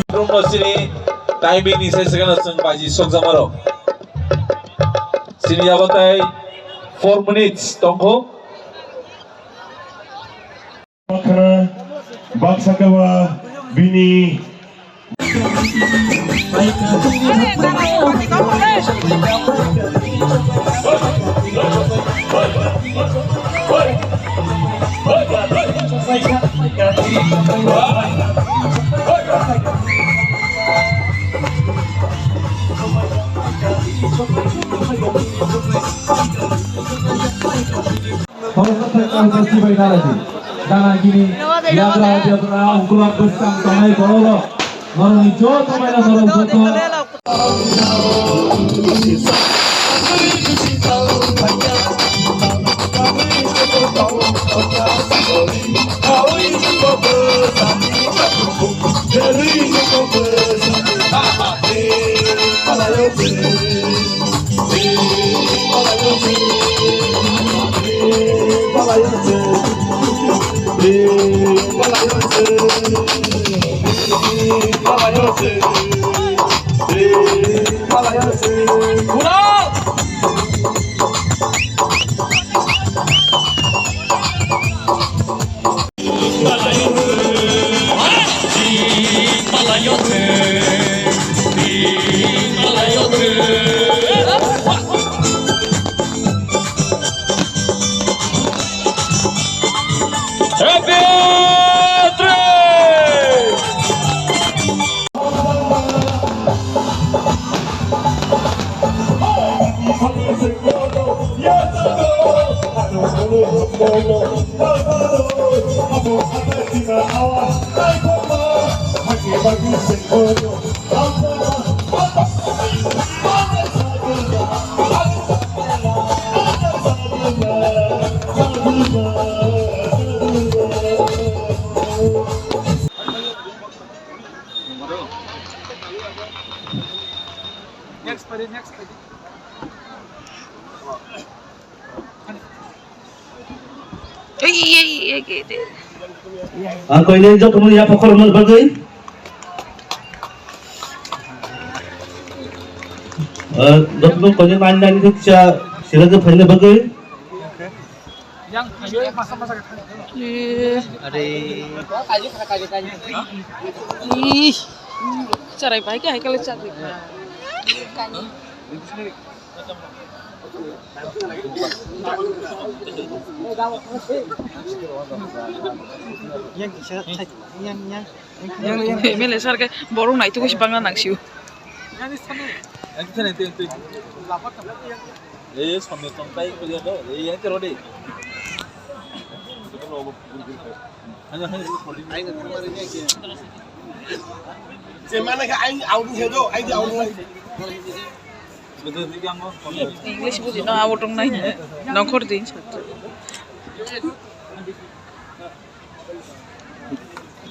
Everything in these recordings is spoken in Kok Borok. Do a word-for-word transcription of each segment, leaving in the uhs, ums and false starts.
Room no sini timing ni sai second no chwng baji sok jama rok. Sini yabatai four minutes tongkho. Baksa kewa bini. Khoroksa thai kang khe chibai dalai di. Dana gini yagra biagra ungkulak bwskang tongnai borok rok. Norokni joto mailaborok joto. Next pari, next pari. Ei, ei, ei, ei, ei. Ang koinai joto mani yapha khorokma bagwi. Ah, joto koinai nani nani kisa sila je phaina bagwi. Eh. Are. Ih. Charai pai khe hai kale charai. Yang, yang. M L A sir khe borok naitugwi se bangna nangsio. Eh, sambil tongkai kuliah do. Eh, yang kero de. Hanya, hanya. English buji no abo tong nai. Nongkhor din chatra.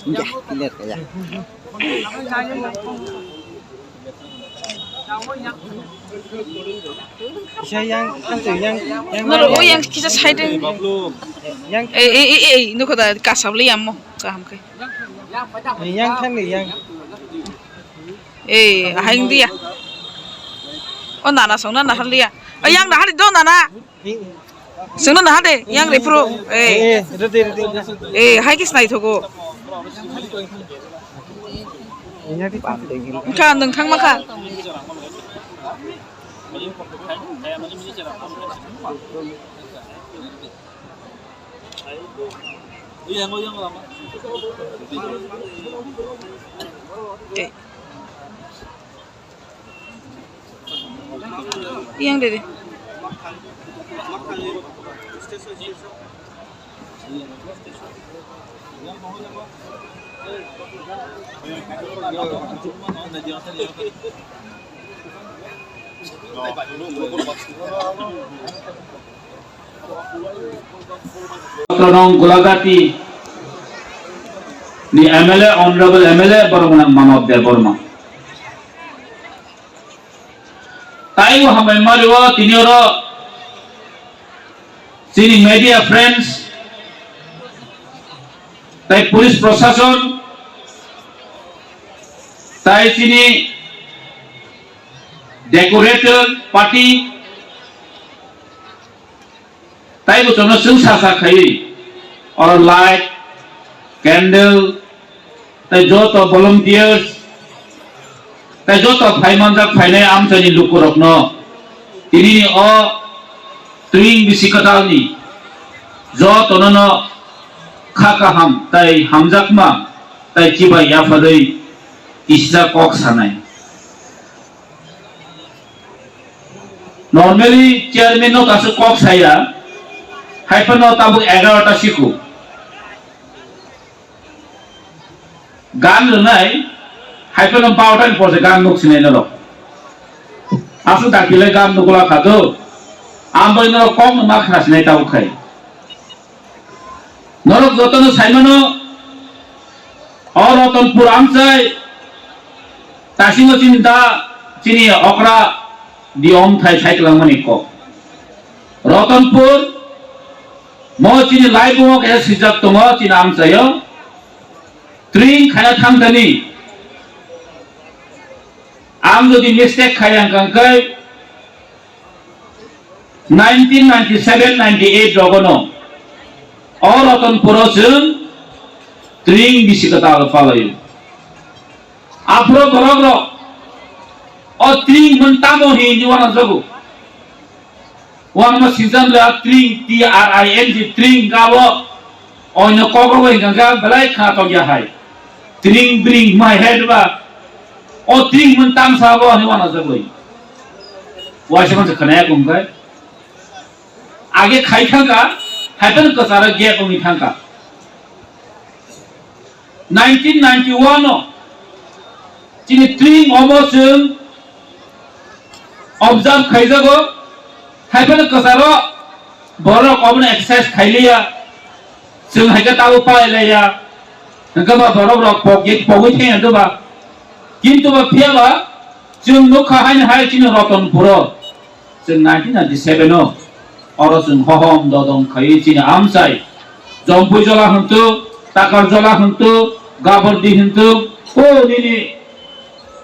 Ya, clear ka ya. Isa yang, antu yang, yang Noro mana o yang kisa side. Yang Eh, eh, eh, eh, nukho da kasab le yammo kaham khe. Yang thang ni yang. Eh, ahai dia. O nana song nana hal dia. O yang nahari do nana. Sengno naha de, yang rephru. Eh. Eh, rede, rede, rede. Eh, hai kis nai thogo. Kha nung thang ma kha. Eh. Yang dede. Nong Golagati ni M L A, Honorable M L A, borok nang Manob Debbarma. Tai bo hambai mari o tini oro chini media friends, tai police proshashon, tai chini decorator party, tai bo chwngno chwng sa sa khaiwi oro light, candle, tai joto volunteers, tai joto phai manjak phainai amchaini lukurokno tinini o twing bisi kwtalni jotono no kha kaham tai hamjakma tai chibai yapharwi kisa kok sanai. Normally chairman no kasu kok saya, hai phano tabuk egarota siku. Gan rwnai, hai phano barota ni porse gan nuk sinai norok. Asu dakile gan nukula khadu, ambai norok kok no ma khna sinai tabuk khai. Norok jotono saimano, o Rotonpur amchai, tasingo chini da, chini okra, di omthai saikwlangmani kok. Rotonpur, mo chini laibumo kaisa swijak tongo, chini amchaio. Tring khaina thangthani, ang jodi mistake khai ang kangkai, nineteen ninety-seven ninety-eight rogono o Rotonpuro chwng tring bisi kwtal palaio. Aphuru borok rok o tring hwn tamo hinwi uanajago. Uanama swijak le tring, T R I N G, tring gabo. Oino kok rok bai hwnkha khe belai khna tong ya hai. Tring bring my head ba. O tring hwn tamsa bo hinwi uanajagwi. Waisa mansa khna ya kung khe. Age khai thangkha, hai phano kwcharo gap wngwi thangkha. Nineteen ninety-one o chini tring omo chwng observe khaijago, hai phano kwcharo borok obono exercise khailiya, chwng hai khe tabuk palai laiya, hwnkhe ba borok rok pogwi pogwi thangya doba, kintu ba phiya ba chwng nukha haino hai chini Rotonpuro. Chwng nineteen ninety-seven o oro chwng hohom dodom khaiwi chini amchai Jompui Jola hwntu, Takar Jola hwntu, Gabordi hwntu, o nini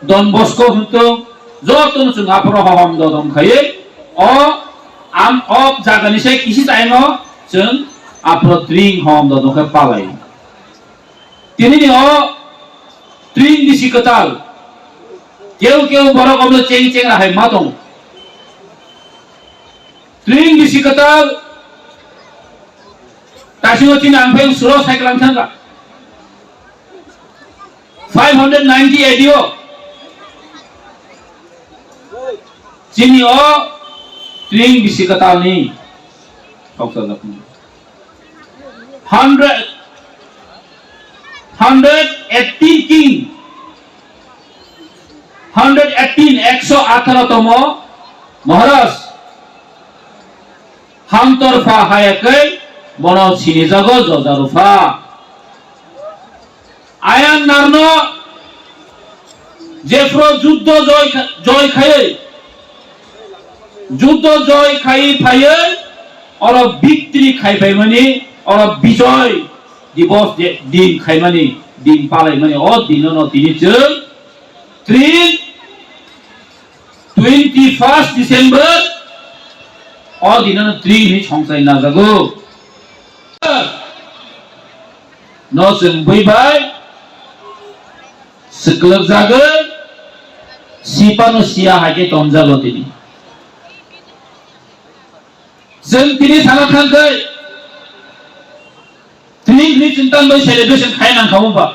Don Bosco hwntu, jotono chwng aphuru hohom dodom khaiwi o am o jagani sai kisi taino chwng aphuru tring hohom dodom khe palai. Tinini o tring bisi kwtal. Keu keu borok omo cheng cheng ra hai ma tongo. Tring bisi kwtal. Tasingo chini ang phai suro cycle ang thangka. Five hundred ninety A D o. Chini o tring bisi kwtal ni. Kok sajak ni. Hundred, hundred eighteen king, Hundred eighteen, ekso atharo tomo Maharaj Hamtorpha hayakhe bono sinijago Jojarupha. Ayang narno jephro juddo joy kha-, joy khaiwi, juddo joy khaiwi phaiwi, oro victory khai phaimani, oro bijoy dibos je din khaimani, din palaimani, o dinono tini chwng tring twenty first December, o dinono tring hwnwi songchai najago. No chwng bui bai swklwk jagwi, sipano siya hai khe tonjago tini. Chwng tini sana thangkhai, tini hwnwi chwng tang bai celebration khai nang kha wngba.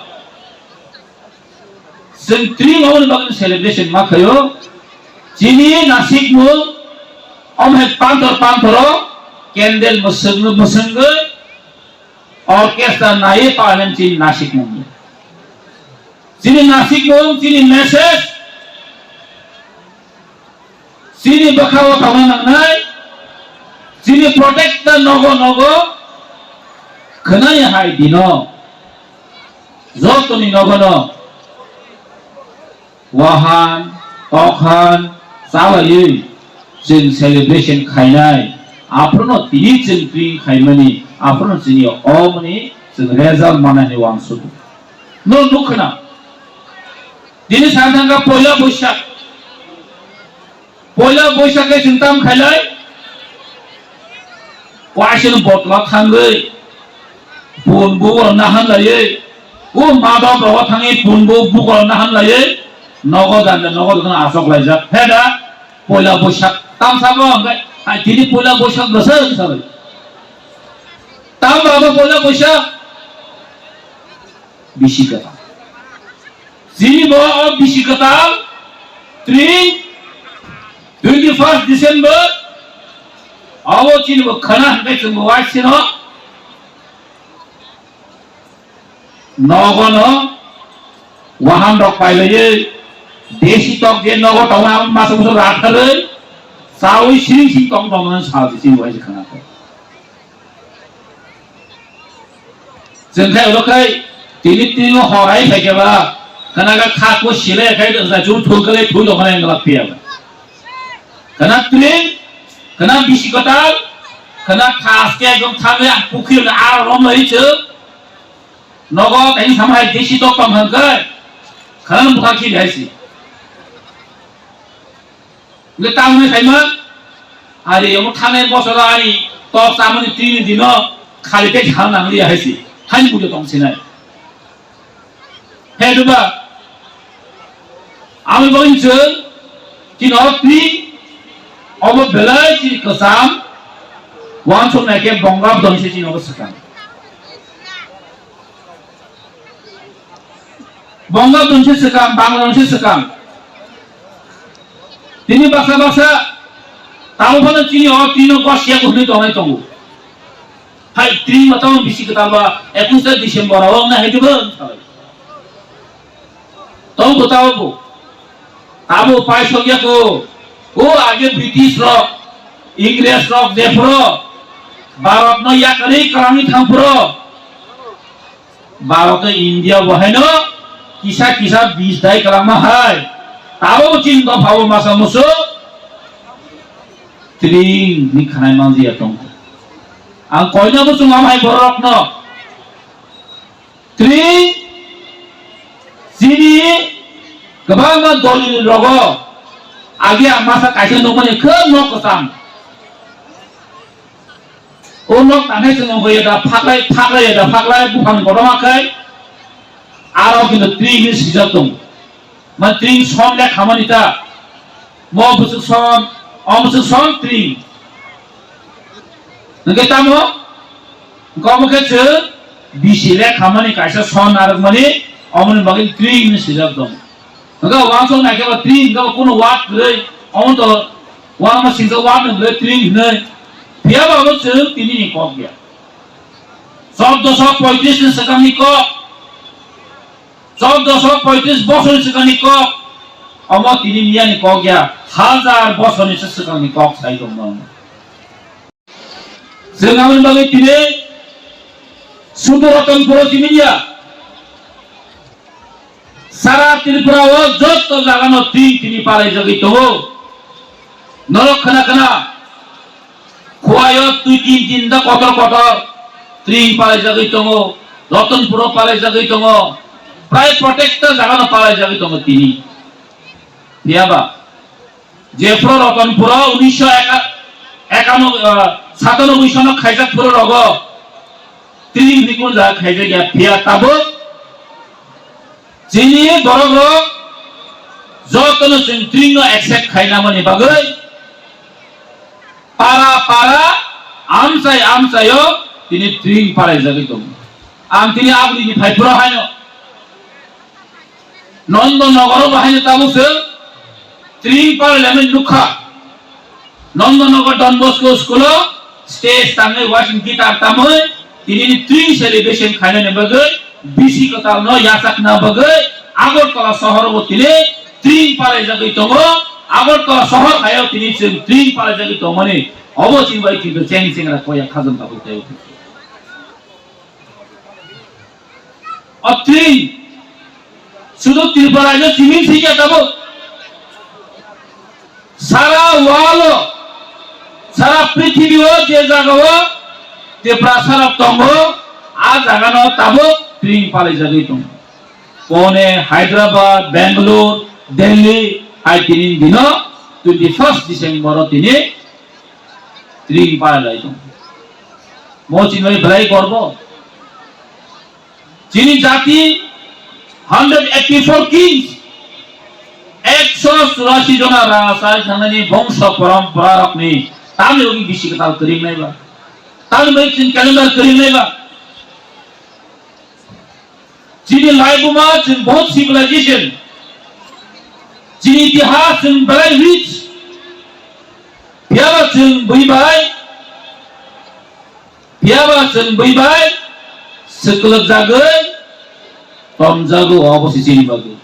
Chwng tini wngmani bagwi celebration ma khaio. Chini nasikmung, om hai panthor panthoro candle mwswk mwswngwi, orchestra naiwi parliament chini nasikmung. Chini nasikmung, chini message, chini bwkhao tongna nangnai, chini protector nogo nogo khwnai hai dino. Jotoni nogono wahan, tokhan, chalaiwi chwng celebration khainai, aphruno tini chwng tring khaimani, aphruno chini omoni chwng result manani uansukgo. No nukha na? Tini sana thangkha poila Boishak. Poila Boishak khe chwng tam khailai? Waisano botla thangwi, pun bukol nahan laiwi, o madok rogo thangwi pun bu-, bukol nahan laiwi, nogo janda nogo dokhano achok laijak. He da, poila Boishak tam sabo hwnkhe, hai tini poila Boishak bwswk sabai. Tam babo poila Boishak? Bisi kwtal. Chini bo o bisi kwtal, tring, twenty first December, abo chini bo khana hwnkhe chwng bo waisino nogono wahan rok pailaiwi, desi tok je nogo tongo abo masa musa ratharwi, chawi siring sing tong tong nang sal chini bo waisi khana kho. Chwng khai ulo khai tini tini hor ai khai khe ba, khana kha kha ko sile khai da chu thul kale thul do khana ngla piya ba. Khana tring, khana bisi kwtal, khana khas ke ekdom thangwi ang pukhi na ar rom lai chwng. Nogo tani samai desi tok tong hang khai. Khana bukha khi hai si. Hwnkhe tamoni khaima, ari omo thangnai bosoro ani tok chamani tini dino khali tei kha nang liya hai si, haini bujo tong sinai. He duba, ami bo inchwng tino tini obo belai chini kwcham, wansuk nai khe Bongabdon se chini obo swkang. Bongabdon se swkang, Bangla se swkang. Tini baksa baksa tamo phano chini o tino gos yak hwnwi tongnai tongo. Hai tini ma tamo bisi kwtal ba ekus ta December o wng nai hai dugo wng salai. Tamo bo tamo bo. Tamo pai sok yak o. O age British rok, Ingres rok, jephuru Bharat no yakarwi kwlangwi thang phuru. Bharat tei India bo haino kisa kisa bis dai kwlangma hai. Tabo chini dopha o masa musu tring ni khanai manjia tong. Ang koina bo chwng am hai borok no. Tring chini kwbangma dol rogo agi ang masa kaisa nukmani khub nok kwcham. O nok tangkhe chwng wngkha yada phaklai, phaklai yada phaklai buphang kotorma khai aro kintu twi hinwi swijak tongo. Ma twi son le khamani ta. Mo bwswk son, o bwswk son twi. Hwnkhe tamo? Hwnkhe omo khe chwng bisi le khamani kaisa son narwkmani, omoni bagwi twi hinwi swijak tongo. Hwnkhe uansuk naikhe ba tring hwnkhe ba kunu word kwrwi, omo to uanama singsa word ni bwlai tring hinwi. Phiya ba omo chwng tini ni kok ya. Chordoso poitris ni swkang ni kok. Chordoso poitris bosor ni swkang ni kok. Omo tini miyani kok ya, hajar bosorni se swkangni kok sai tongmani. Chwng aboni bagwi tini sudu Ratanpuro simi ya. Sara Tripura o joto jagano tring tini palaijagwi tongo. Norok khna khna Khowai o twi tin tin da kotor kotor tring palaijagwi tongo, Ratanpuro palaijagwi tongo, prai protecta jagano palaijagwi tongo tini. Phiyaba jephuru Ratanpuro unisho ekanoboi, ah, satanoboi sono khaijak phuru rogo tring ni kun jaga khaijak ya, phiya tabuk chini borok rok jotono chwng tring no accept khainamani bagwi para para, amchai amchaio tini tring palaijagwi tongo. Ang tini aboni ni phaiphuru haino Nondonogoro bo haino tabuk se tring palaimani nukha. Nondonogor Don Bosco school o stage tangwi wasing guitar tamwi tini tring celebration khainani bagwi bisi kwtal no yachakna bagwi Agartala sohor bo tini tring palaijagwi tongo. Agartala sohor hayo tini chwng tring palaijagwi tongmani obo chini bai kintu cheng chengra koya khajam tabuk tei. O tring sudu Tripura rajyo simi singya tabuk sara world o, sara prithibi o je jaga o Tiprasa rok tongo, a jaga no tabuk tring palaijagwi tongo. Pune, Hyderabad, Bangalore, Delhi hai tini dino twenty first December o tini tring palailai tongo. Mo chini bai belai gorbo. Chini jati hundred eighty four kings, ekso churasi jona raja chai thangnani bongso porompora rokni tamni bagwi bisi kwtal kwrwng naiba, tamni bagwi chini calendar kwrwng naiba. Chini laibuma chwng bahut civilization, chini itihas chwng belai rich, phiyaba chwng bui bai, phiyaba chwng bui bai swkwlwk jagwi tomjago, obo se chini bagwi.